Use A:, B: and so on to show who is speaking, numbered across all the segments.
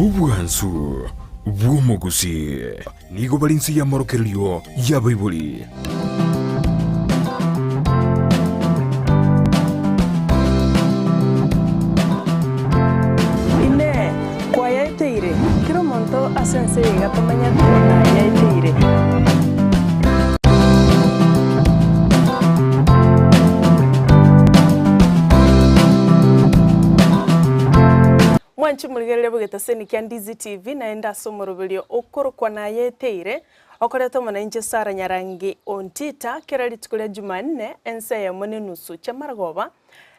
A: Obwansu bw'omogusii nigo bari inse y'amorokererio y'abaibori.
B: Inee! Kwayaeteire? Kera omonto ase ense eye iga tamanyeti nayaeteire. Mwanche morigereria bw'egetaseni kia Ndizi TV naende ase omoroberio okorokwa Nayeteire, okoreta omonainche Sarah Nyarangi Ontita kera rituko ria Jumanne ensa eyemo na enusu chiamaragoba,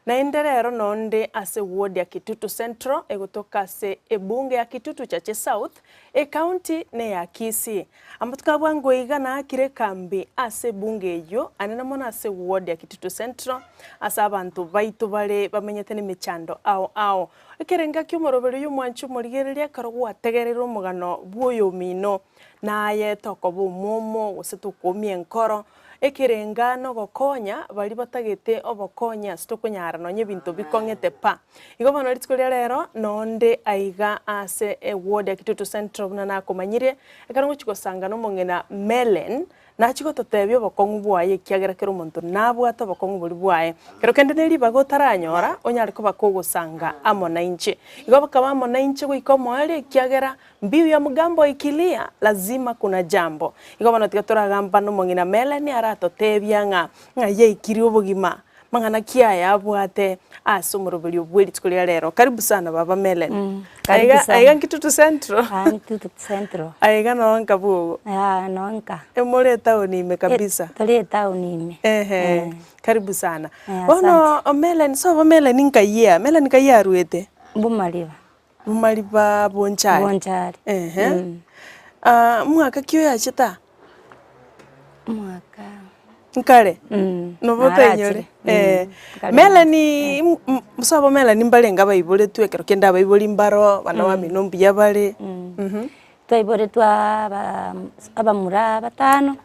B: naende rero nonde ase ward ya Kitutu Central egotoka ase ebunge ya Kitutu Chache South, ecounty neya Kisii. Amatuko a bwango iga naakire ekambi ase ebunge eyio, anene mono ase ward ya Kitutu Central, ase abanto baito bare bamenyete nemechando ao ao. Ekerenga ki'omoroberio y'omwanchi omorigereria ekero gwategereire omogano bw'oyomino, na aye tokoba omwomo gose tokwomia enkoro, ekerenga nogokonya baria batagete obokonyi ase tokonyara nonya ebinto bikong'ete pa. Igo bono rituko ria rero nonde aiga ase eward ya Kitutu Central buna nakomanyirie, ekero ngochia gosanga nomong'ina Mellen, Nachie gototebia obokong'u bwaye, ekiagera kera omonto nabwate obokong'u boria bwaye. Kero kende ne ribaga otaranyora, onyare koba kogosanga amo nainche. Igo bakaba amo nainche goika omoerio, ekiagera mbiu ya mgambo ikilia, lazima kuna jambo. Igo bono tiga toragamba nomong'ina Melanie aratotebia ng'a ng'a yaikirie obogima, mang'ana ki aya abwate ase omoroberio bwe rituko ria rero. Karibu sana baba Mellen.
C: Mm, karibu
B: Aiga
C: sana.
B: aiga Nkitutu Central.
C: Ah, Nkitutu Central.
B: Aiga noo nka bwogo.
C: Ah, noo nka.
B: Emore etown ime kabisa.
C: Tore etown ime.
B: Ehe,
C: Eh.
B: karibu sana.
C: Eh,
B: Bono Mellen, sobo Mellen nkayia, Mellen nkayia arwete?
C: Bomariba.
B: Bomariba Bonchari.
C: Bonchari.
B: Ehe.
C: Mm.
B: Ah, mwaka ki oyachete aa?
C: Omwaka.
B: Nkare?
C: Mm.
B: Nobo otainyore?
C: Narachire.
B: Eh.
C: Mm, nkare
B: Melanie, m- m- sobo Melanie mbarenge abaiboretwe ekero kende abaibori mbaro, abana bamino mbuya bare.
C: Mm. Twaiboretwe aba abamura batano,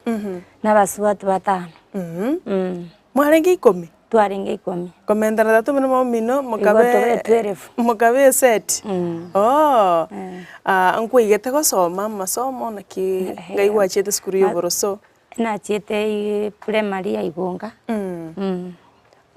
C: na abasubati batano. Mm.
B: Mwarenge ikomi?
C: Twarenge ikomi.
B: Komentana tata omino mama omino
C: Igo
B: mokabe
C: tobe twelve.
B: mokabe eseti.
C: Mm.
B: Oo,
C: Eh.
B: ah nkwaigete gosoma amasomo naki ngai gwachiete esukuru ya oboroso?
C: Nachiete primary ya Igonga.
B: Mm.
C: Mm.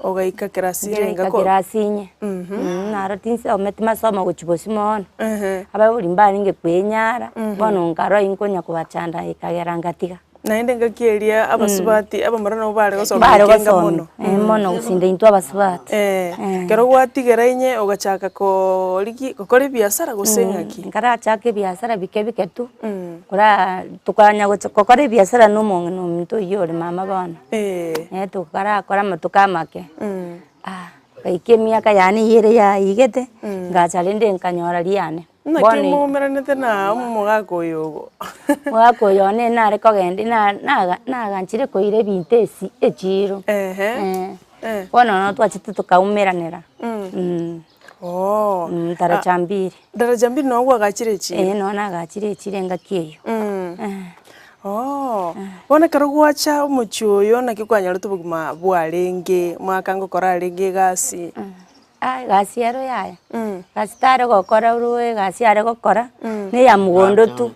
B: Ogaika kerasi
C: Nkaika
B: renga ko
C: kerasi inye.
B: Mhm.
C: Naro tinsometi masomo gochia bosio mono.
B: Ehe.
C: Abaibori mbarenge kwenyara, bono nkarora inkonya kobachanda ekagera ngatiga.
B: Naende engaki eria abasubati abamura nabo bare gosoma
C: Mbare
B: ekenga
C: gosoma,
B: mono.
C: eh, mono gosinda intwe abasubati.
B: Eh,
C: Eh.
B: ekero gwatigera inye ogachaka korigi gokora ebiasara gose ng'aki?
C: Nkarachake ebiasara bike bike tu, koraa tokanya gocha gokora ebiasara na omong'ina ominto oyio ore mama bono.
B: Eh.
C: Eh tokarakora amatuko amake, ah, ngaika emiaka yane eyio ere yaigete, ngacha rende nkanyora riane.
B: Naki
C: Bono
B: moumeranete na omogaka oyo ogo?
C: Omogaka oyo one nare kogenda na- naga naganchire koira ebinto esi echiiro.
B: Ehe.
C: Eh.
B: Eh.
C: Bono nabo twachete tokaumeranera mh,
B: Oo.
C: daraja mbili.
B: Daraja mbili noo kwagachire echiiro?
C: Eeh noo nagachire echiiro engaki eyio. Eh.
B: Oo. Bono ekero gwacha omochie oyo naki kwanyorete obogima bwarenge, omwaka ngokora arenge egasi?
C: Aa egasi ero yaya, egasi tare gokora orwe egasi are gokora, na eya mogondo tu,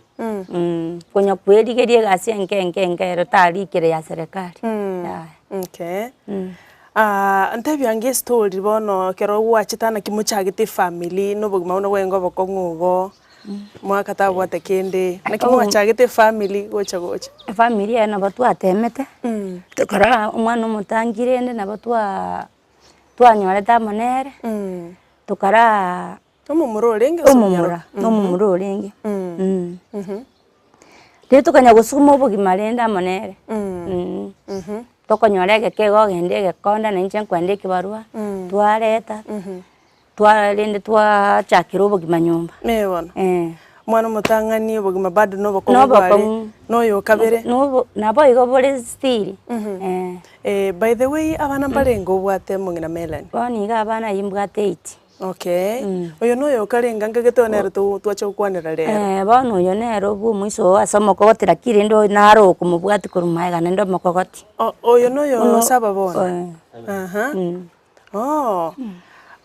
C: konya kwerigeria egasi enke enke enke ero tarikire ya serikali, yaya.
B: Okay. Ntebie ange estory bono ekero gwachete naki mochagete efamiri na obogima buna bwarenge obokong'u igo, mwaka tabwate kende, naki mwachagete efamiri gocha gocha?
C: Efamiri eye nabo twatemete, tokarora omwana omotangi rende nabo twaa. Twanyorete amo nere, tokaraa
B: Omomura orenge gose
C: omomura,
B: omonyaroka?
C: na omomura orenge Riria tokanya gosukuma obogima rende amo nere, tokonyora egeka igo ogenda egekonda na inche nkoenda ekibarua, twareta, twa rende twachakera obogima nyomba.
B: Ee bono.
C: Eh.
B: Omwana omotang'ani obogima bado na obokong'u bware,
C: Nobokong'u.
B: na oyo okabere.
C: Nobo nabo igo bore still, eh.
B: Eh, by the way abana mbarenge obwate omong'ina Melanie?
C: Bono iga abana ayio mbwate eight.
B: Okay, oyo noyo okarenge nkagete oyo nere to twacha gokwanera rero.
C: Eh, bono oyo nere obwo omoiso oo ase omokogoti lakini rende oyo naro okomobwati korwa magega naende omokogoti.
B: O- oyo noyo
C: Bono
B: saba bono?
C: eh.
B: Aha. Oo.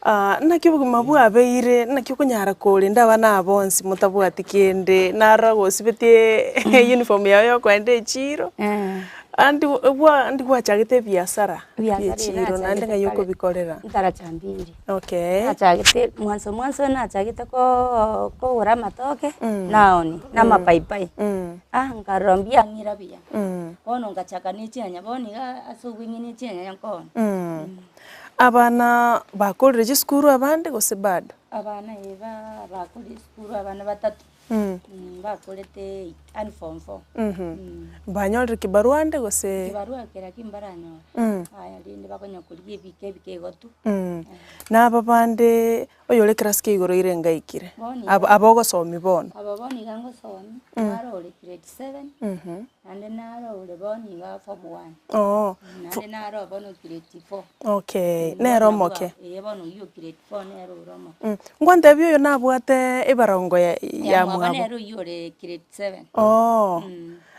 B: Naki obogima bwabeire, naki okonyara korenda abana aba bonsi motabwati kende, narora gosibetie uniform yago ya okoenda echiro, andi gwa andi gwachagete ebiasara bia
C: Ebiasara
B: echiro naende
C: nachagete
B: ng'ai
C: kare
B: okobikorera?
C: ntaracha mbiri.
B: Okay.
C: Nachagete mwanso mwanso nachagete koo kogora amatoke, naonia, na amapaipai, ah nkarora mbiang'ira buya, bono ngachaka na echinyanya bono iga ase obweng'e na echinyanya nkoonia.
B: Abana bakorire chisukuru abande gose bado?
C: Abana eh ba bakorire esukuru abana batato, bakorete eight yaani form four.
B: Banyorire kibarua ande gose?
C: Kibarua kera ki mbaranyora, aya rende bakonya korigia ebike ebike igo tu.
B: Na aba bande oyore ekerasi kia igoro ire ngaikire,
C: Bono
B: aba
C: iga
B: aba ogosomi bono?
C: aba bono iga ngosomi, naro ore grade seven, naende naro ore bono iga form one,
B: Oo,
C: naende naro bono grade four.
B: okay, nere omoke.
C: Eeh bono oyio o grade four nere ore omoke.
B: Ngwantebia oyo nabwate ebarongo ya
C: Ya mwabo
B: mwabo?
C: nere oyio ore grade seven.
B: Oo,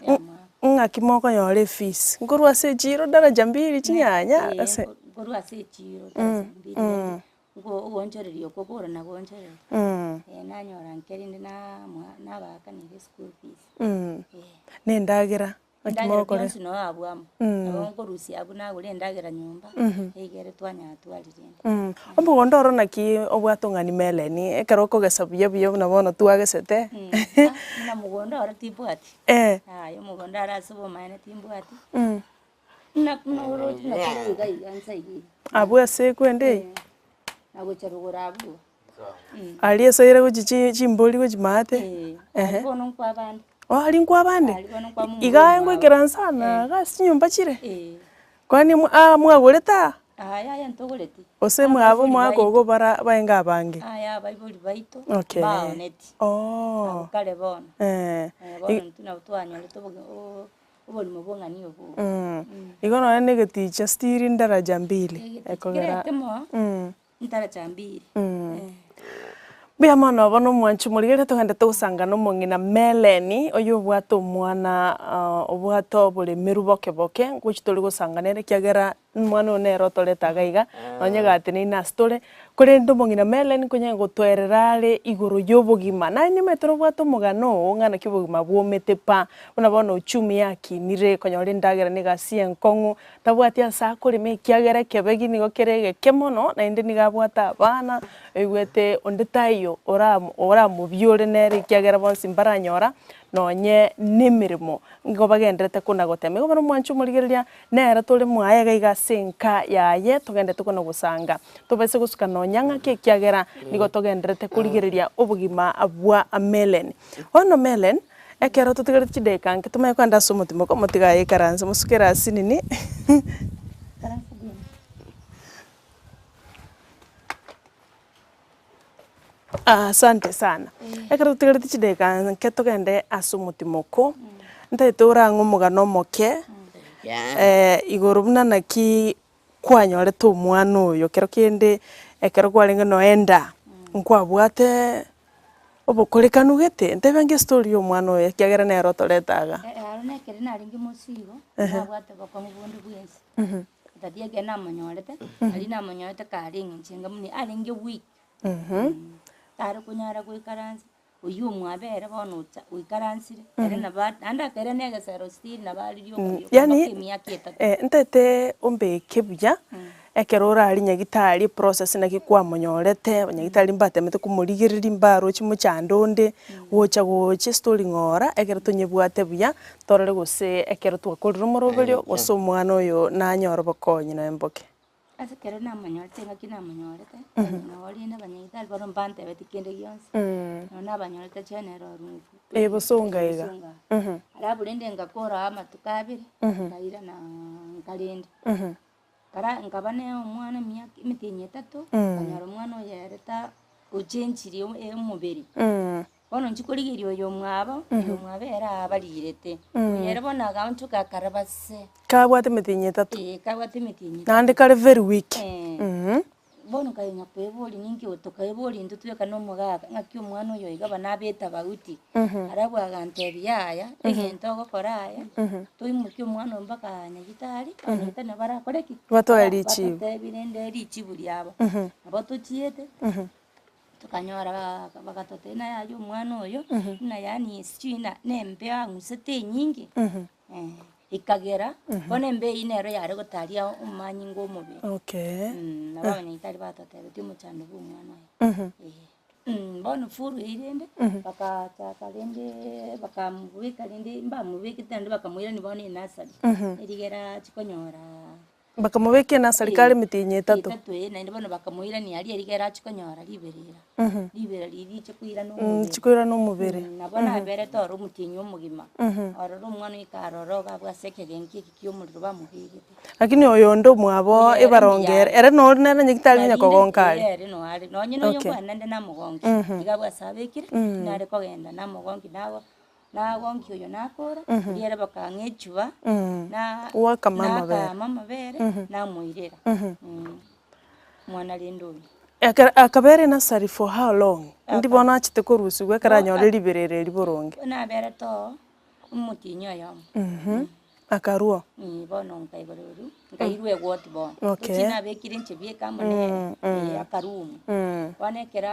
C: Ya mwabo.
B: ng'aki mokonyora efees? Nkorwa ase echiro daraja mbili chinyanya
C: Eeh,
B: ase.
C: nkorwa ase echiro daraja mbili rende ogoonchoreria okwo kore nagoonchoreria, nanyora nke rende namoa nabaakanera eschool fees.
B: Na endagera, naki
C: Endagera
B: mogokora?
C: bionsi noo abwo amo, nabo nkorusia abwo nagora endagera nyomba, egere twanyara twarire ende.
B: Omogondo oro naki obwate ong'ani meleni, ekero okogesa buya buya buna bono twagesete.
C: Ah buna mogondo oro timbwati, yaya omogondo aro ase obomaene timbwati.
B: Abwo ase ekwende eye? Aria ase oire gochia chi chimbori gochia maate? Ehe. Oh aria nkwabande? Iga aye ngoikera nse aa iga ase chinyomba chire? Kwani aa mwagorete aa? Gose mwabo mwakoigwa bara baenge abange? Okay, ooh, eh.
C: Oborimo bw'ong'ani obo.
B: Igo nonya na egeticha stiri ndaraja mbili
C: Egeticha
B: ekogera
C: kere ekemo, ndaraja mbili.
B: Mbuya mono bono omwanchi omorigereria togende togosanga na omong'ina Meleni oywo obwate omwana obwate oboremeru boke boke ngochi tore gosanga nere ekiagera Omwana oyo nere otorete iga iga, nonye gateneine ase tore, korende omong'ina Melen nkonya gotoerera are igoro y'obogima. Naye nimanyete nobwate omogano oo ng'a naki obogima bwomete pa, buna bono uchumi yakinire, konyora endagera na egasi enkong'u, tabwati ase akorema ekiagera ekebegi nigo kere egeke mono, naende nigo abwate abana, oigwete onde taiyo oramo oramobiore nere ekiagera bonsi mbaranyora nonye na emeremo, nigo bagenderete kona gotema. Igo bono omwanche omorigereria. Nere tore mwaye iga iga ase enka yaye, togenderete kona gosanga. Tobaise gosuka nonya ng'ake ekiagera nigo togendererete korigereria obogima bwa Melen. Bono Melen, ekero totigareti chidakika nke tomanye kogenda ase omotimoko, motiga aye ikaranse mosukere asinini. Asante sana. Ekero totigareti chidakika nke togende ase omotimoko, ntagete orang'e omogano omoke, igoro buna naki kwanyorete omwana oyo, kero kende ekero kwarenge noenda, nkwabwate obokorekanu gete? Ntebe nge estory ya omwana oyo ekiagera nere otoreta igaa.
C: Aro nekere narenge mosigo, nabwate obokong'u bonde bwensi. Tari ekero namonyorete, aria namonyorete kare eng'encho enga buna arenge weak, tare konyara goikaransa, oywo omwabe ere bono ocha oikaransire, ere nabo a naende akaira na egesero still nabo aririe okoyia
B: Yaani,
C: mpaka emiaka etato.
B: ntagete ombeke buya, ekero orare nyagitari eprocess naki kwamonyorete, nyagitari mbatemete komorigereria mbaroche mochando onde, gocha gocha estory ng'ora, ekero tonyebwate buya, Torore gose ekero twakorire omoroberio, gose omwana oyo nanyore obokonyi naye mboke.
C: Ase ekero namonyorete engaki namonyorete, nabo rende abanyagitari barabwo mbantebeti kende gionsi, nabo nabanyorete general room
B: Eh, bosonga iga.
C: Bosonga. Alafu rende ngakora amatuko abere, nkairana nkarenda. Nkara nkaba na omwana emiaka emetienyi etato, nkanyora omwana oyo ere ta ochenchirie omobere. Bono inche korigereria oyo omwabo, oyo omwabo ere abarirete, oyo ere bono agaonchoka akaraba se.
B: Kabwate emetienyi etato.
C: Ee, kabwate emetienyi etato.
B: Naende kare very weak.
C: Ee. Bono nkagenya kweboria ninki tokaeboria intwe tweka na omogaka ng'aki omwana oyo iga bana abe etabauti. Alafu agantebia yaya, egento ogokora aya, toimokie omwana oyo mpaka nyagitari, abanyagitari nabo barakore ki?
B: Batoe richibu.
C: Batotebie rende richibu riabo. Nabo tochiete, tokanyora ba- bagatotebia ng'a yaya omwana oyo, ng'a yaani sijui na na embeo ang'usete enyinge. Ekagera, bono embeo eyio nero yare gotaria omanyinga omobere.
B: Okay.
C: Nabo abanyagitari batotebetie omochando bwa omwana oyo. Eh. Bono furu eyio rende, bakachaka rende bakamobeka rende mbamobekete naende bakamoirania bono enursery, erigera achie konyora.
B: Bakamobeka enursery kare emetienyi etato.
C: Etato eh, naende bono bakamoirania aria erigera achie konyora riberera. Riberera riria riche koirana omobere.
B: Riche koirana omobere.
C: Nabo naberete oro omotienyi omogima, ororo omwana oika aroro iga abwo ase ekegenki eke kia omorero bamobegete.
B: Lakini oyonde omwabo
C: Oyo ere
B: ebaronge
C: mbuya
B: ere,
C: are.
B: ere nore nere nyagitari onye
C: Narinde,
B: kogonka are.
C: eh, ere noare, nonye na oyo
B: Okay.
C: nkwane nde namogonki, iga abwo ase abekire, nare kogenda namogonki nago. Nagonkia oyo nakora, oria ere bakang'a echuba, na
B: Gwakama amabere.
C: nakama amabere, namoirera. Mwana rende oyo.
B: Ekero akabera enursery for how long? Ndi bono achete korusigwa ekero
C: Bo-
B: anyore riberera eri boronge.
C: Naberete oo, omotienyi oyomo.
B: Akarua.
C: Bono nkaigorerwa, nkairwa egoti bono.
B: Okay.
C: Tochi nabekire inche bieka amo nere, akarumu. Bono ekero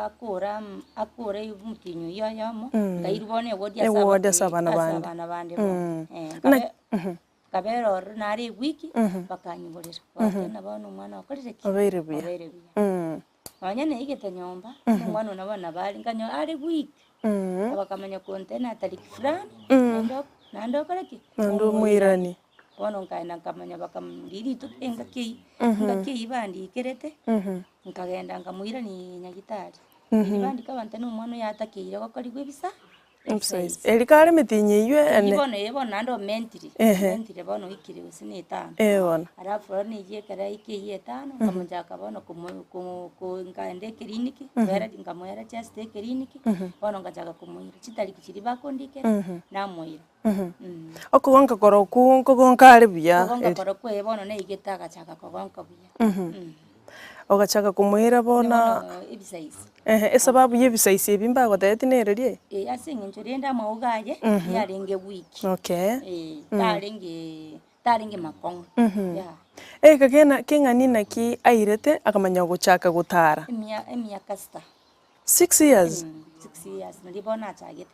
C: akora akora omotienyi oyio oyomo, nkairwa bono egoti ase
B: Ewodi ase abana
C: ase
B: bande.
C: abana bande bono.
B: Na-
C: Nkabera ororo nare ewiki, bakanyiborera, bagateba ng'a bono omwana okorire ki?
B: Obeire buya.
C: Obeire buya. Nonya naigete nyomba, omwana one bono nabo are, nkanyora are weak, bakamanya kontena tariki fulani, naende ok naende okore ki?
B: Naende omoiranie.
C: Bono nkaenda nkamanya bakam riria rituko engaki eywo, engaki eywo bandikerete, nkagenda nkamoirania nyagetari. Riria bandika bantebia omwana oyo atakeire gokorigwa ebisa.
B: Ebisaisi. Eri kare emetienyi eywo
C: Eyio
B: ene.
C: bono eye bono naende omentire,
B: Ehe.
C: omentire bono oikire gose na etano.
B: Eh bono.
C: Alafu bono eyio ekero yaika eyio etano, nkamochaka bono komo ko- ko nkaenda ekiriniki, nkaera nkamoera chest ekiriniki, bono ngachaka komoira chitariki chiria bakondikera, namoira.
B: Okogonka korokwo nkogonka are buya
C: Kogonka
B: eri.
C: korokwo eye bono naigete agachaka kogonka buya.
B: Ogachaka komoira bono
C: Bono ebisaisi.
B: Ehe, esababu ya ebisaisi ebi mbagotebeti nere rie?
C: Eh, ase eng'encho rende amauga aye, yarenge weak.
B: Okay.
C: Eh, tarenge tarenge makong'u. Yeah.
B: Egeka kena keng'ani naki airete akamanya gochaka gotara?
C: Emia emiaka sita.
B: Six years?
C: Six years nario bono achagete.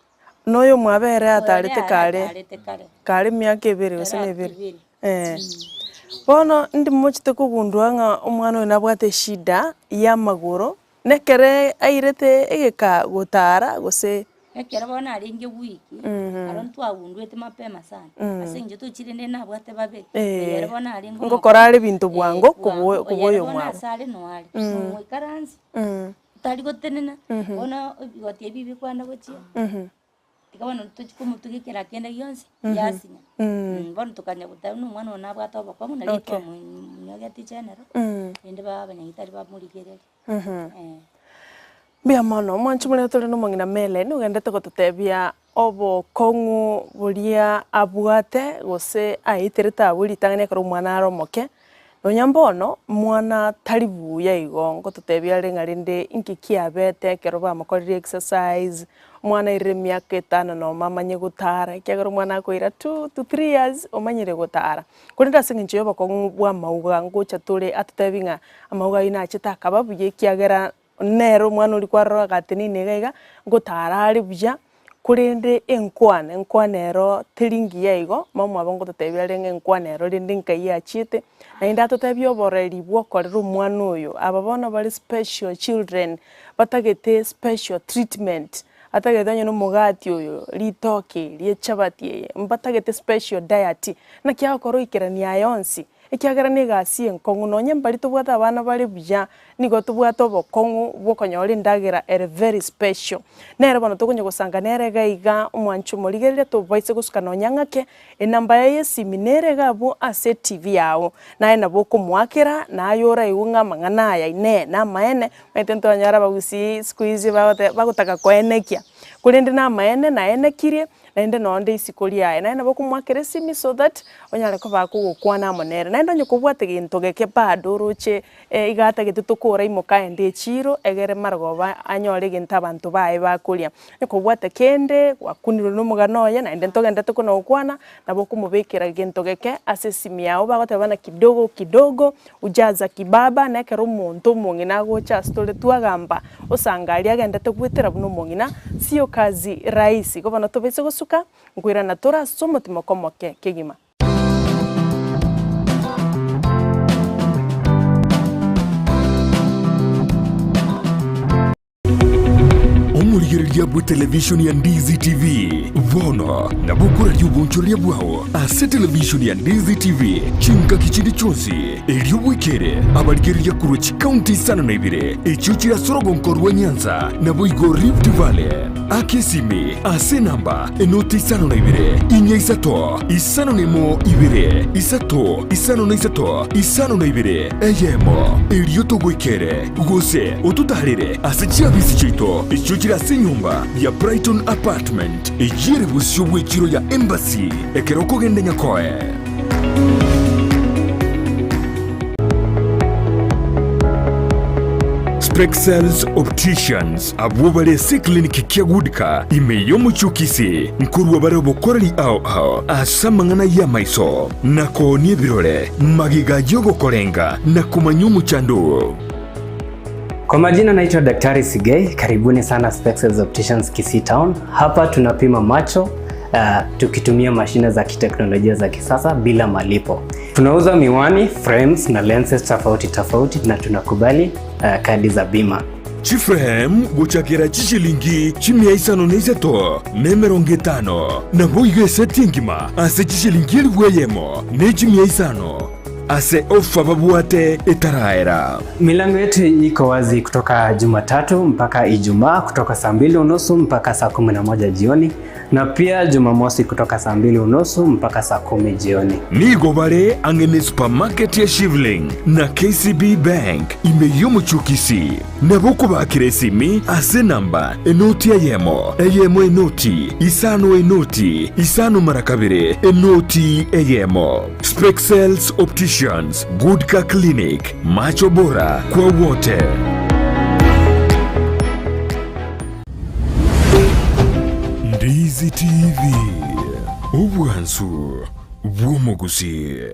B: Na oyo omwabo ere
C: Oyo ere
B: atarete kare,
C: atarete kare.
B: kare emiaka ebere gose na
C: Ere
B: ebere.
C: ebere.
B: Eh. Bono ndi mochete kogundua ng'a omwana oyo nabwate eshida ya amagoro, na ekere airete egeka gotara gose.
C: Ekero bono arenge weak, aro ntwagundwete mapema sana, ase eng'encho tochire rende nabwate babere, oyo ere bono arenge omokong'u.
B: Ngokora are ebinto bwango
C: Eh,
B: kobua
C: bwango,
B: kobua
C: oyo ere
B: oyo
C: bono
B: omwabo.
C: ase are noare, nomoikaransi. Tari gotenena, bono ebigoti ebi bikwana gochia, tiga bono tochi komotuga ekera kende gionsi, giasinya. Bono tokanya goteba buna omwana oyo nabwate obokong'u nari
B: Okay.
C: twamonyogetie general, rende ba abanyagitari bamorigereria. Eh.
B: Mbuya mono, omwanchi moria tore na omong'ina Melen ogenderete gototebia obokong'u boria abwate gose aeterete abwo ritang'ani ekero omwana are omoke, Nonya mbono, mwana tari buya igo, ngototebia are ng'a rende inki kiabete ekero bamokorire exercise, omwana airire emiaka etano nomo amanye gotara, ekiagera omwana akoira two to three years omanyire gotara. Korende ase eng'encho ya obokong'u bwa amauga ngocha tore atotebi ng'a amauga aywo nachete akaba buya ekiagera Nere omwana oria kwarora agatenena iga iga, ngotara are buya, korende enkwana, enkwana ero teri ngiya igo, mama omwabo ngototebia are ng'a enkwana ero rende nkai yachiete, naende atotebie oboreri bwa okorera omwana oyo, aba bono bare special children, batagete special treatment, atagete onye na omogati oyo, ritoke eri, echabati eye, mbatagete special diet, naki agokora oikerania aya onsi. Ekiagera negasi enkong'u, nonye mbaria tobwate abana bare buya, nigo tobwate obokong'u bw'okonyora endagera ere very special. Nere bono tokonya gosanga nere iga iga, omwanchi omorigereria tobaise gosuka nonya ng'ake, enamba yaye y'esimi nere iga abwo ase etv yago, naye nabo okomoakera, naye oraigwe ng'a amang'ana aya inee namaene, omanyete ntwanyora abagusii siku hizi bagote bagotaka koenekia, korende namaene naenekirie. Naende nonde isiko riaye, naye nabo okomoakera esimi so that onyare koba kogokwana amo nere. Naende onye kobwate gento geke bado oroche iga atagete toko. Okora imoka aende echiro, egere marogoba anyore egento abanto baye bakoria. Onye kobwate kende, gwakunirwe na omogano oye, naende ntogenderete kona gokwana, nabo okomobekera gento geke ase esimi yago bagoteba buna kidogo kidogo hujaza kibaba, na ekero omonto omong'ina agocha ase tore twagamba, osanga aria agendete goetera buna omong'ina, sio kazi rahisi. Igo bono tobaise gosuka, nkoirana tore ase omotimoko omoke kegima.
A: Omorigereria bw'etelevishoni ya Ndizi TV bono nabo okoraria obonchoreria bwao ase televishoni ya Ndizi TV chingaki chinde chionsi, erio bwekere abarigereria korwa chikaunti isano na ibere echio chire ase orogonko rwa Nyanza naboigo Rift Valley. Aka esimi ase enamba enoti isano na ibere, inya isato, isano na emo ibere, isato, isano na isato, isano na ibere, eyemo, erio togoikere, gose ototaarere ase chiabisi chiaito echio chire ase enyomba ya Brighton Apartment, eyio ere bosio bw'echiro ya Embassy, ekero okogenda Nyakoe. Spexels Opticians Abwo bare ase ekliniki kia Goodcar ime y'omochie o Kisii nkorua bare obokoreri ao ao ase amang'ana y'amaiso, na koonia ebirore, magega y'ogokorenga na komanya omochando oo.
D: Kwa majina naitwa Daktari Sigei, karibuni sana Spexels Opticians Kisii Town. Hapa tunapima macho tukitumia mashine za kiteknolojia za kisasa bila malipo. Tunauza miwani, frames na lenses tofauti tofauti na tunakubali kadi za bima.
A: Chiframe gochakera chishilingi chimia isano na isato, na emerongo etano, naboigo eseti engima ase chishilingi elifu eyemo, ne chimia isano, ase ofa babwate etaraera.
D: Milango yetu iko wazi kutoka Jumatatu mpaka Ijumaa kutoka saa mbili unusu mpaka saa 11 jioni na pia Jumamosi kutoka saa mbili unusu mpaka saa 10 jioni.
A: Nigo bare ang'e ne supermarket ya Shivling na KCB Bank ime y'omochie o Kisii. Nabo okobakera esimi ase enamba enoti eyemo, eyemo enoti, isano enoti, isano mara kabere, enoti eyemo. Spexels Opticians, Goodcar Clinic, macho bora kwa wote. Ndizi TV, obwansu bw'omogusii.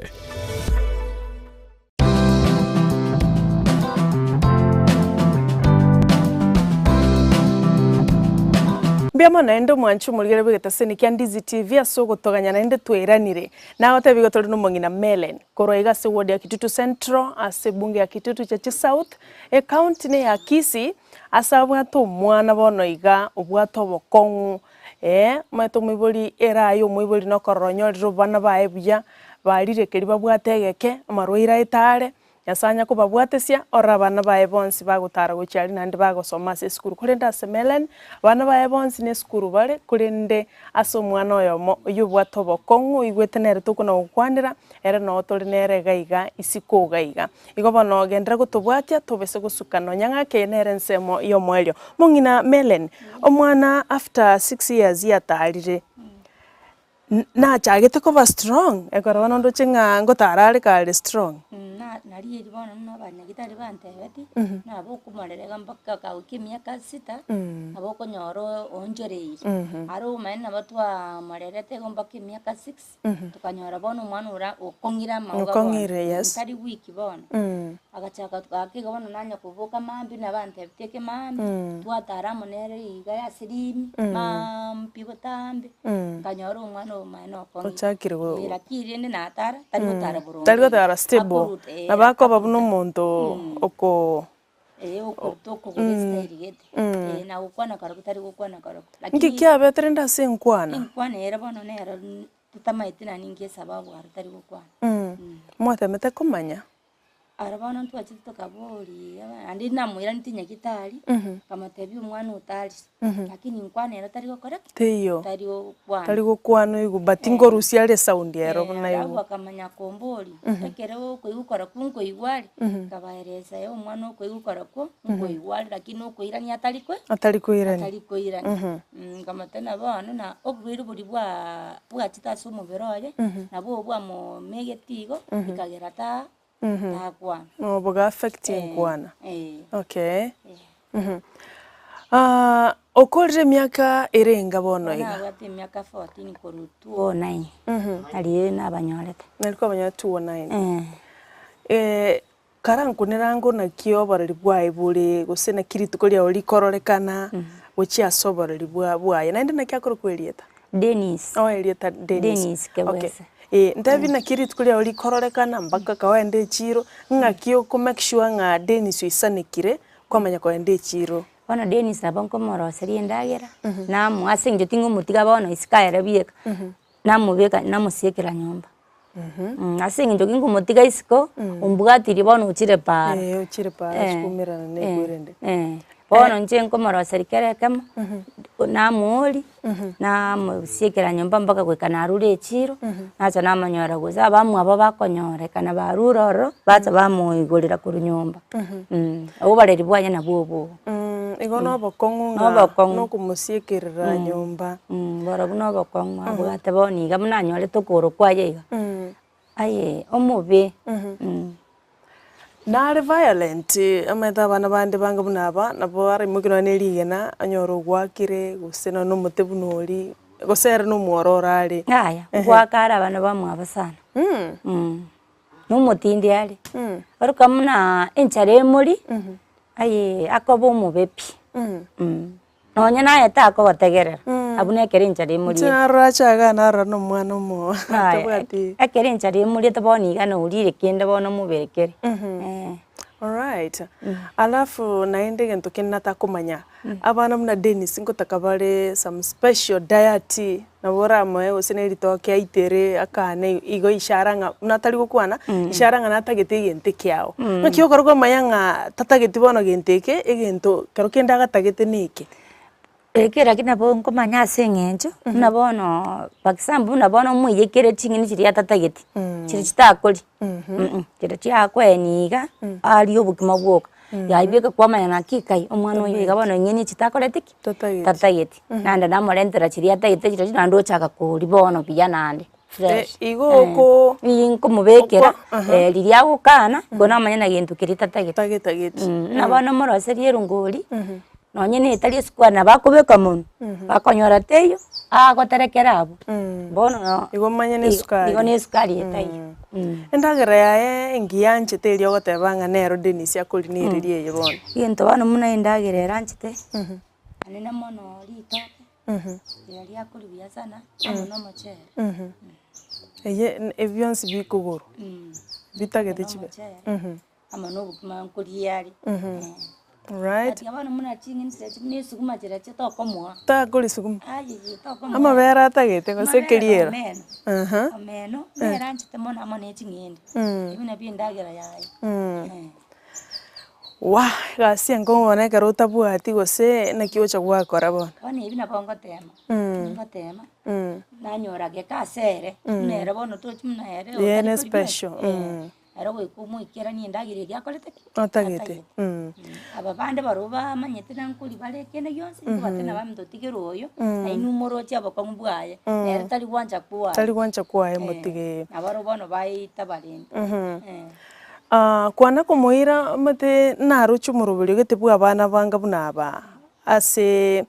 B: Mbuya mono naende omwanchi omorigere bw'egetaseni kia Ndizi TV ase ogotoganya naende twairanire. Nagotebi igo tore nomong'ina Mellen korwa iga ase ward ya Kitutu Central ase ebunge ya Kitutu Church South, ecounty neya Kisii. Ase abwate omwana bono iga, obwate obokong'u, ee, omanyete omoibori ere aye omoibori nokorora onyorire abana baye buya, barire keria babwate egeke, amarwaire aye tare, Nyasaye anya kobabwatesia, orore abana baye bonsi bagotara gochia aria naende bagosoma ase esukuru. Korende ase Melen, abana baye bonsi na esukuru bare, korende ase omwana oyomo oyio obwate obokong'u oigwete nere tokona gokwanera, ere noo tore nere iga iga isiko iga iga. Igo bono genderera gotobwatia tobese gosuka nonya ng'ake eye nere ensemo y'omoerio. Mong'ina Melen, omwana after 6 years yatarire, nachagete koba strong ekero bono ndoche ng'a ngotara are kare strong.
C: Nari eri bono buna abanyagitari bantebeti, nabo okomorera iga mpaka kagoika emiaka sita, nabo okonyora oonchoreire. Aro omanyete nabo twamorerete igo mpaka emiaka six. Tokanyora bono omwana ora okong'ire amauga bono,
B: Okong'ire, yes.
C: tari weak bono. Agachaka gaki iga bono nanya koboka mambia nabantebetie ekemambia, twatara amo nere iga ase rimi, maambia botambe, nkanyora omwana oyo omanyene okong'ire.
B: Ochakire go-
C: Eh, lakini rende natara, tari gotara boronge.
B: Tari gotara stable,
C: Akoruta, eh,
B: nabo akoba buna
C: akoruta.
B: omonto oko.
C: Eh, okoruta okogoro esitayiri gete, eh, na gokwana korokwo tari gokwana korokwo.
B: Nki
C: Lakini
B: kiabete rende ase enkwana?
C: enkwana ere bono nero totamaeti nani inki esababu aro tari gokwana.
B: Mwatemete komanya?
C: Aro bono ntwachete tokaboria aba naende namoiranetie nyagetari, nkamotebia omwana otari, lakini enkwana ero tari gokora ki?
B: Teiyo.
C: Tari gokwana.
B: Tari gokwana oigwe but nkorusia are esound ero buna
C: Alafu
B: igo.
C: akamanya komboria, ekero okoigwa korokwo nkoigwa are, nkabaeresa ee omwana okoigwa korokwo nkoigwa are lakini okoirania atari koi
B: Atari koirania.
C: atari koirania. Nkamotebia bono na oborwaire boria bwaa bwachete ase omobere oye, nabwo bwamomegete igo, ekagera ta. Takwana.
B: Oh, boga affect enkwana.
C: Eh.
B: Okay. Ah, okorire emiaka ere enga bono
C: Bono
B: iga?
C: nabwate emiaka 14 korwa 209. Aria nabanyorete.
B: Nari kwabanyora 209.
C: Eh.
B: Eh, karankunera ango naki oboreri bwaye bore, gose naki rituko riago rikororekana, gochia ase oboreri bwa bwaye. Naende naki akorokwa erieta?
C: Dennis.
B: Oh, erieta Dennis.
C: Dennis
B: Okay.
C: Kebwese.
B: Eh, ntebi naki rituko riago rikororekana mpaka kawende echiro, ng'aki oko make sure ng'a Dennis oisanekire, kwamanya kogenda echiro.
C: Bono Dennis nabo nkomoroseria endagera, namoa ase eng'encho ting'omotiga bono isiko aere bieka, namobeka namosiekera nyomba. Ase eng'encho ginkomotiga isiko, ombwatirie bono ochire paara.
B: Eh, ochire paara chikoumerana na ekwerende.
C: Bono inche nkomoroseria kera ekemo, namoori, namosiekera nyomba mpaka goika narure echiro, nacha namonyora gose abamwabo bakonyorekana barure ororo, bacha bamoigorera korwa nyomba oboreri bwaye nabwo obo igo.
B: Igo na obokong'u ng'a
C: Nobokong'u.
B: na okomosiekerera nyomba.
C: Borobwo na obokong'u abwate bono iga buna anyorete okogoro kwaye iga, aye omobe.
B: Nare violent, omanyete abana bande bange buna aba, nabo araimokia nonye na erigena, onyore ogwakire, gose nonye na omote buna oria, gose ere na omwororo are.
C: Yaya, ngoaka are abana bamwabo sana, na omotindi are, oroka buna enchara emori, aye akoba omobe pi, nonye naye takogotegerera, abwo na ekero enchara
B: Inche
C: emoriete.
B: narorache iga narora na omwana omo
C: Aya,
B: tabwati.
C: ekero enchara emoriete bono iga naurire kende bono omobere kere, eh.
B: Alright, alafu naende egento kende natakomanya, abana buna Dennis ngotaka bare some special diet, nabo oramoe gose na eritoke aitere akane igo ishara ng'a buna atari gokwana, ishara ng'a natagete egento ekiao. Naki okore komanya ng'a tatageti bono gento eke, egento kero kende agatagete na eke.
C: Eke lakini nabo nkomanya ase eng'encho, buna bono for example buna bono omoiyekere ching'eni chiria atatageti, chiria chitakoria chiria chiakoenia iga, arie obokima bwoka, yaebeka kwamanya naki kai, omwana oyo iga bono eng'eni echi takoreti ki?
B: Tatageti.
C: Tatageti. Naende namorentera chiria atagete chirochio naende ochaka koria bono buya naende fresh.
B: Igo oko
C: Ii nkomobekera,
B: Okwa- aha.
C: riria agokana, igo namanya na gento keria tatageti.
B: Tagetageti.
C: Buna bono omoroserie erongori, nonye na etari esukari nabo akobeka monwe, bakonyora teiyo, agoterekera abwo, bono no
B: Igo omanye na esukari.
C: Igo na esukari etaiyo.
B: Endagera yaye engiya anchete eria ogoteba ng'a nero Dennis akoria na ereri eye bono.
C: Egento bono buna endagera ere anchete, anene mono ritoke, riria riakoria buya sana, amo na omochere.
B: Eye ebi bionsi bikogorwa, bitagete chibe.
C: Omochere, amo na obokima nkoria are.
B: Alright.
C: Tiga bono buna ching'eni chiria chire na esuguma chiria chiria tokomoa.
B: Takoria sukuma?
C: Ayeye tokomoa.
B: Amabere atagete gose
C: Amabere na
B: ekeriero?
C: omeno.
B: Aha.
C: Omeno, nere anchete mono amo na eching'ende. Ebi nabio endagera yaye. Eh.
B: Wah! Egasi enkong'u bono ekero otabwati gose naki ogocha gwakora bono.
C: Bono ebi nabo ngotema, ngotema, nanyora geka ase ere, buna ere bono tochi buna ere
B: Eye ne
C: otari kori bionsi.
B: special,
C: Eh, ere goika omoikeranie endagera eria akorete ki?
B: Otagete.
C: Aba bande barobwo bamanyete na nkori bare kende gionsi, nkobatebia nabaminto otigere oyo, nainwe moroche obokong'u bwaye, nere tari gwancha kwaye.
B: Tari gwancha kwaye motige.
C: Nabarobwo bono baita barende. Eh.
B: Kwana komoira omanyete naroche omoroberio gete bwa abana banga buna aba, ase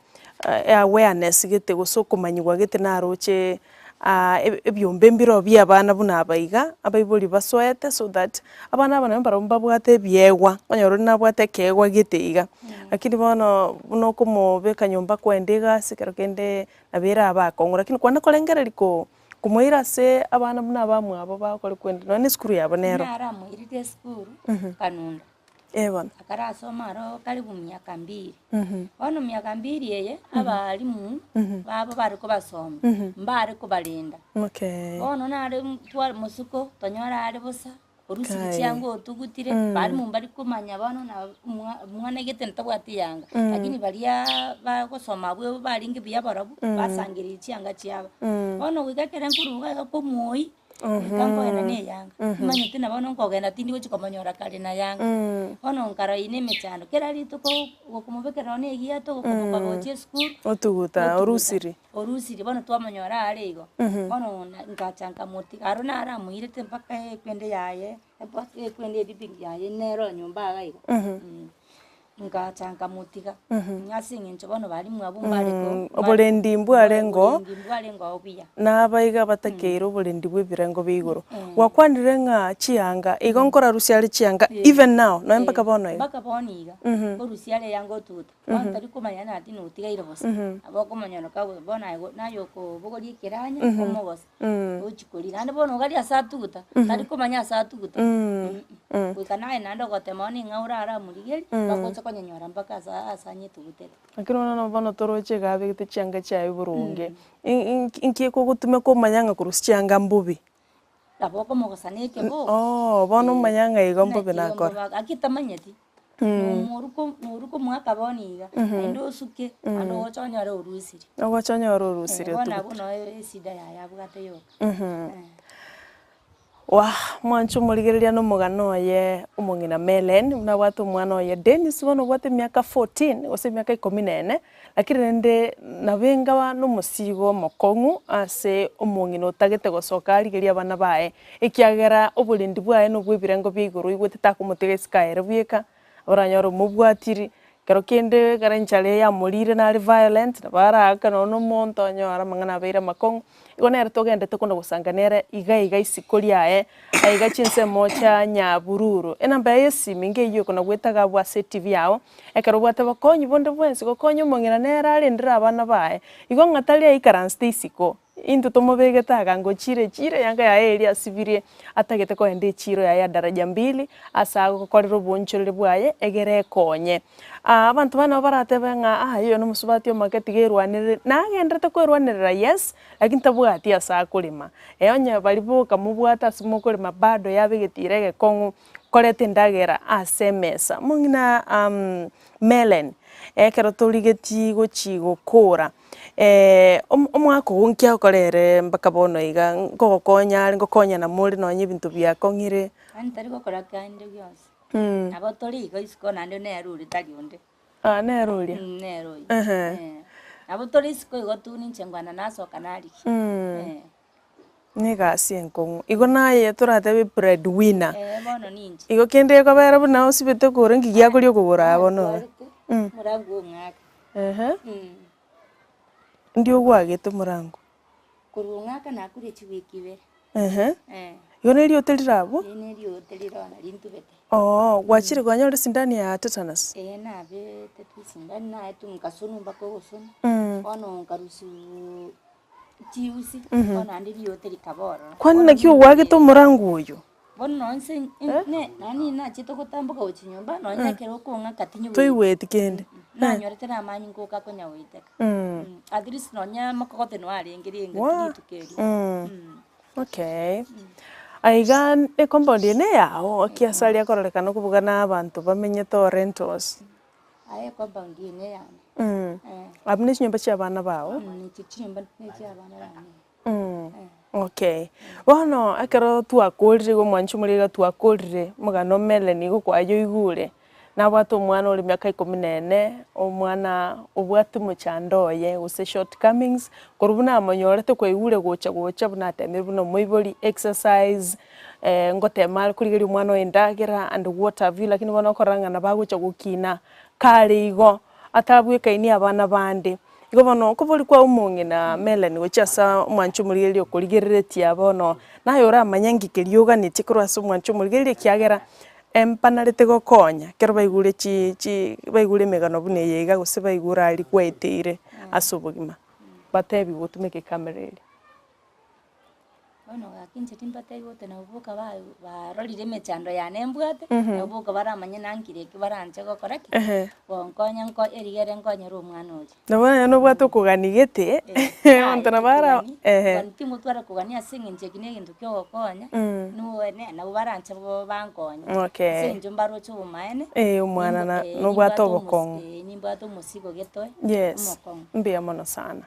B: awareness gete gose okomanyigwa gete naroche ebiombe mbiroo bia abana buna aba iga, abaibori basoete so that abana aba nabo mbarabwo mbabwate ebiegwa, okonyora onde nabwate ekeegwa gete iga. Lakini bono buna okomobeka nyomba kwenda egasi ekero kende nabo erabe akong'u, lakini kwana korengereria ko. Komoira ase abana buna abamwabo bagokora kwenda nonya na esukuru yabo nero.
C: Naramoirire esukuru, Kanunda.
B: Eh bono.
C: Akarasoma aro karibu miaka mbili. Bono miaka mbili eye, abalimu, babo bare kobasomia, mbare kobarenda.
B: Okay.
C: Bono nare tware mosuko, tonyora are bosa, Orusirie
B: Kai.
C: chianga otugutire, barimo mbari komanya bono na mwa- mwana gete ntabwati yanga, lakini bariaaa bagosoma abwo barenge buya barobwo, basangereria chianga chiabo. Bono goika ekere nkoruga iga komoyia. Goika nkogenda na eyanga, nimanyete na bono nkogenda tindi gochi komonyora kare na yanga. Bono nkarora eye na emechando, kera rituko gokomobekera nonye na egiato, gokomokoba gochia esukuru,
B: Otuguta, orusiri.
C: Orusiri, bono twamonyora are igo. Bono na ngacha nkamotiga, aro naro amoirete mpaka ekwende yaye, ekwende ebibig yaye nero nyomba iga iga. Ngacha nkamotiga, ase eng'encho bono baria mwabo mbare ko-
B: Oborendi mbwarengo.
C: Oborendi mbwarenge oo buya.
B: Nabaiga batakeire oborendi bw'ebirengo bia igoro. Gwakwanire ng'a chianga, igo nkorarusia are chianga even now, nonya mpaka bono iga.
C: Mpaka bono iga, nkorusia are eyanga otuguta, bono tari komanya nati notigaire bosa, nabo okomonyora kago bono aye naye okobogoria ekeranya, omogose. Gochia koria, naende bono iga aria ase atuguta, tari komanya ase atuguta, goika naye naende ogotema bono ing'a oraramorigerie, mpaka oche konyonyora mpaka ase ase anyetugutete.
B: Lakini bono bono toroche iga abegete chianga chiaye boronge, inki ekogotumeka omanya ng'a korusia chianga mbobe?
C: Nabo okomogosa na ekeboko.
B: Oh, bono omanya ng'a igo mbobe nakora.
C: Gaki tamanyeti. Nomoruko noruko omwaka bono iga, naende osuke, naende ogocha onyore orusire.
B: Ogocha onyore orusire
C: Bono
B: otugute.
C: abwo noyo esida yaye abwate yoka.
B: Wah! Mwanche omorigereria na omogano oye omong'ina Mellen, buna abwate omwana oye Dennis bono obwate emiaka 14 gose emiaka ikomi na ene, lakini rende nabo enga na omosigo omokong'u ase omong'ina otagete gosoka arigerie abana baye, Ekiagera oborendi bwaye nobw'ebirengo bia igoro oigwete takomotiga isiko aye ere bweka, oranyore omobwatiri, ekero kende ekero enchara eye yamorire nare violent, nabo araake nonye na omonto onyore amang'ana abeire amakong'u. Igo nere togendete kona gosanga nere iga iga isiko riaye, aiga chinsemo chia Nyabururu. Enamba yaye ya esimi ngeyio ekona goetaga abwo ase etibi yao, ekero obwate bokonyi bonde bwensi gokonya omong'ina nere arendere abana baye, igo ng'a tari aikaransete isiko. Intwe tomobegete agango chiire chiire eyanga yaye eria asibirie, atagete kogenda echiiro yaye ya daraja mbili, ase agokorera oboonchoreria bwaye egere ekonye. Abanto bane nabo baratebe ng'a aye oyo nomosubati omoke tiga erwanerere, nagenderete kwerwanerera yes, lakini tabwati ase akorema. Onye baria boka mobwate ase mokorema bado yabegete ira egekong'u koreta endagera ase emesa. Mong'ina Mellen, ekero torigetie gochi gokora. Omwaka ogo nki agokora ere mpaka bono iga, nkogokonya are ngokonyana more nonye ebinto biakong'ire.
C: Yaani tari gokora kende gionsi. Nabo tori igo isiko naende nere oria tari onde.
B: Ah nere oria?
C: Nere oyio. Ehe. Nabo tori isiko igo tu ninche nkwana nasoka narigia. Eh.
B: Negasi enkong'u. Igo naye toratebe bread winner.
C: Ee bono ninche.
B: Igo kende ekobera buna osibete kore nki giakoria okogoro aa bono iga.
C: Natwarete omorango ong'ake.
B: Ehe. Ndi ogwagete omorango?
C: Korwa ong'aka nakure chiwiki ibere.
B: Ehe.
C: Eh.
B: Igo neriote rire abwo?
C: Ee neriote rire oo nari ntubete.
B: Oo, gwachire kwanyora esindani ya tetanus?
C: Ee nabetetwe esindani naetwe nkasonwa mpaka ogosonwa, bono nkarusiwa chiusi, bono naende riote rikaba ororo.
B: Kwani naki ogwagete omorango oyo?
C: Bono nonye inse ne nonye nachete gotamboka gochia nyomba, nonye ekero okong'aka tinyigweti.
B: Toigweti kende.
C: Nanyorete na amanyinga oka konya goiteka. At least nonye mokogote noe arenge renge
B: Wa.
C: rituko erio.
B: Okay. Aiga ecompound eye neyao, ekiagera aria kororekana okobuga na abanto bamenyete oo rentals.
C: Aye ecompound eye neyane.
B: Abwo ne chinyomba chia abana bao?
C: Echi chinyomba nechia abana bane.
B: Okay. Bono ekero twakorire igo omwanchi omoria iga twakorire, omogano o Melanie igo kwayoigure, nabwate omwana ore emiaka ikomi na ene, omwana obwate omochando oye gose shortcomings, korwa buna amonyorete kwaigure gocha gocha buna atemire buna omoibori, exercise, ngotema are korigereria omwana oye endagera and what have you, lakini bono okorora ng'a nabo agocha gokina kare igo, atabwekaini abana bande. Igo bono okobori kwa omong'ina Melanie gochia ase omwancho omorigereria okorigereretie bono, naye oramanye nki keria oganetie korwa ase omwancho omorigereria ekiagera empanarete gokonya ekero baigure chi chi baigure emegano buna eye iga gose baigure aria gwaeteire ase obogima, batebiwe otumeke ecamera eria.
C: Bono gaki inche timbatebia gose nabo boka ba- barorire emechando yane mbwate, nabo boka baramanye nankire eki baranche gokora ki, gonkonya nko erigere nkonyere omwana oria.
B: Nabo nonya nobwate okogania gete, abanto nabo ara ehe.
C: Kogani tingotwara kogania ase eng'encho eki na egento kia ogokonya, nigo nabo baranche bo bankonye.
B: Okay.
C: Ase eng'encho mbaroche obomaene,
B: Eh, omwana na- nobwate obokong'u.
C: nimbwate omosigo getoe,
B: Yes,
C: omokong'u.
B: mbuya mono sana.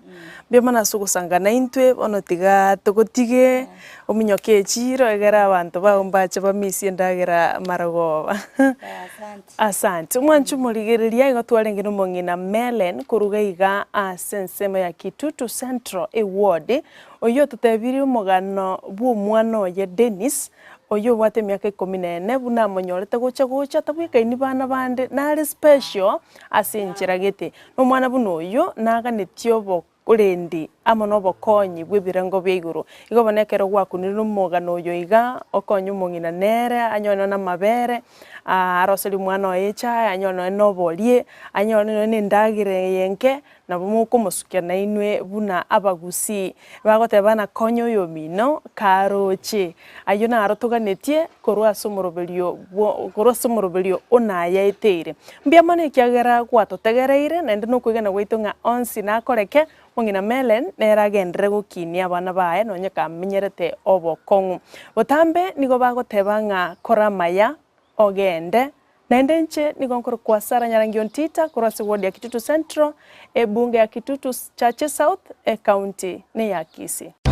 B: Mbuya mono ase ogosanga naintwe, bono tiga togotige. Eh, ominyoke echiro egere abanto bao mbache bamisie endagera marogoba.
C: Asante.
B: Asante. Omwancho omorigereria igo twarenge na omong'ina Mellen koruga iga ase ensemo ya Kitutu Central eward, oyio ototebirie omogano bwa omwana oye Dennis, oyio obwate emiaka ikomi na ene buna amonyorete gocha gocha tabwekaini bana bande nare special ase enchera gete. Na omwana buna oyio naganetie oborendi amo na obokonyi bw'ebirengo bia igoro. Igo bono ekero gwakunire na omogano oyo iga, okonye omong'ina nere anyore nonye na amabere, aroserie omwana oye echae, anyore nonye na oborie, anyore nonye na endagera eye enke, Nabo mokomosukia nainwe buna abagusii, bagoteba ng'a konya oyomino karoche. Ayio naro toganetie korwa ase omoroberio bwo korwa ase omoroberio o nayaeteire. Mbuya mono ekiagera gwatotegereire, naende nokwegena gwaito ng'a onsi nakoreke, mong'ina Mellen nere agenderere gokinia abana baye nonye kamenyerete obokong'u. Botambe nigo bagoteba ng'a kora amaya, ogende, Naende inche nigo nkorokwa Sarah Nyarangi Ontita korwa ase ward ya Kitutu Central, ebunge ya Kitutu Chache South, ecounty neya Kisii.